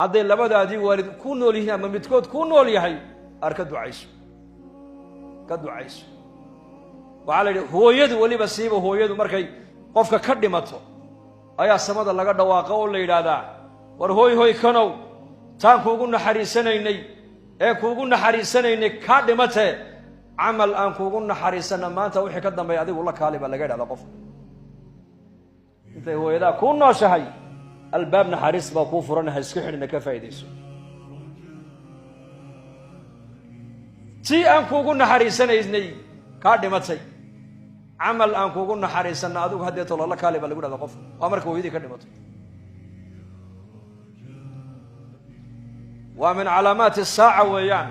Hadday labadaadii waalid ku nool yihiin ama midkood kuu nool yahay, aar ka ducayso, ka ducayso. Waxaa la yidhi hooyadu weliba siiba, hooyadu markay qofka ka dhimato ayaa samada laga dhawaaqa oo la yidhaahdaa: "War hooy hoy, kanow taan kuugu naxariisanaynay ee kuugu naxariisanaynay kaa dhimatee, camal aan kuugu naxariisana maanta wixii ka dambeeya adigu la kaali," baa laga yidhahdaa qofka. Intay hooyadaa kuu nooshahay albaab naxariis baa kuu furan, ha iska xidhina, ka faa'iidayso. Tii aan kuugu naxariisanaynay kaa dhimatay, camal aan kuugu naxariisana adigu haddeeto lala kaali, baa lagu dhahda qofka. Waa marka hooyadii ka dhimato. Waa min calaamaati saaca weeyaan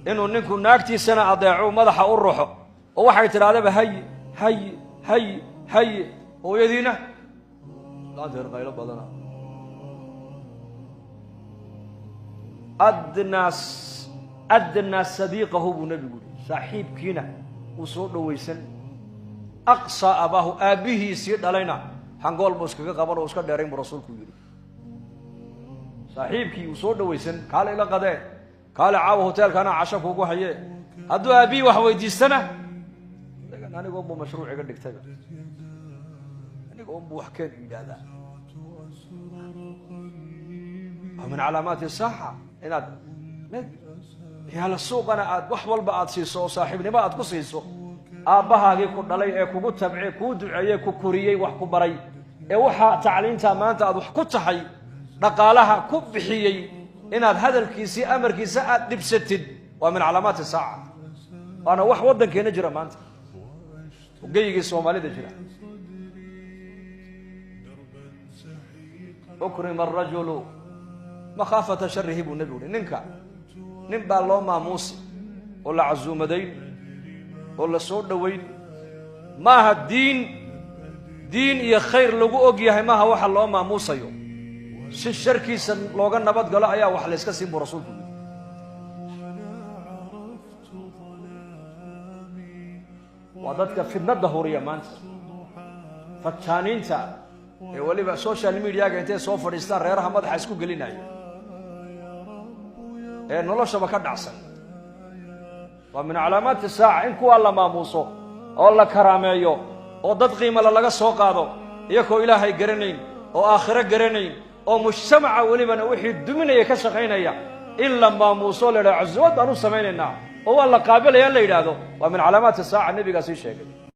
inuu ninku naagtiisana adeeco, madaxa u ruxo oo waxay tidhahdaba haye haye haye haye. Hooyadiina laanteer qaylo badana. Adnaa adnaa sadiiqahu buu nebigu yihi, saaxiibkiina uu soo dhowaysan. Aqsaa abaahu, aabbihiisii dhalayna hangool buu iskaga qaban oo iska dheerayn buu rasuulku yidhi. Saaxiibkii uu soo dhowaysan, kaale ila qadee, kaale caawa hoteelkaana casho kuugu hayee. Hadduu aabbihii wax weydiistana, aniga unbuu mashruuc iga dhigtayba, aniga unbuu wax keen yidhaahdaa. Waa min calaamaati saaxa inaad yaala suuqana aad wax walba aad siiso oo saaxiibnimo aad ku siiso. Aabbahaagii ku dhalay ee kugu tabcee, kuu duceeyey, ku koriyey, wax ku baray, ee waxaa tacliinta maanta aad wax ku tahay dhaqaalaha ku bixiyey, inaad hadalkiisii amarkiisa aad dhibsatid waa min calaamaati saaca. Waana wax waddankeena jira maanta, geygii soomaalida jira. Ukrima arajulu makhaafata sharihi buu nebigu uhi. Ninka nin baa loo maamuusi oo la casuumadayn oo la soo dhowayn. Maaha diin, diin iyo khayr lagu og yahay maaha waxa loo maamuusayo. Si sharkiisa looga nabad galo ayaa wax la yska siin buu rasuulku yidhi. Waa dadka fidnadda huriya maanta, fataaniinta ee weliba social mediaga intay soo fadhiistaan reeraha madaxa isku gelinaya ee noloshaba ka dhacsan. Waa min calaamaati saaca in kuwaa la maamuuso oo la karaameeyo oo dad qiimala laga soo qaado, iyakoo ilaahay garanayn oo aakhiro garanayn oo mujtamaca welibana wixii duminaya ka shaqaynaya, in la maamuuso la yidhahdo casuumad baan u samaynaynaa oo waa la qaabilaya la yidhaahdo. Waa min calaamaati saaca, nebigaa sii sheegay.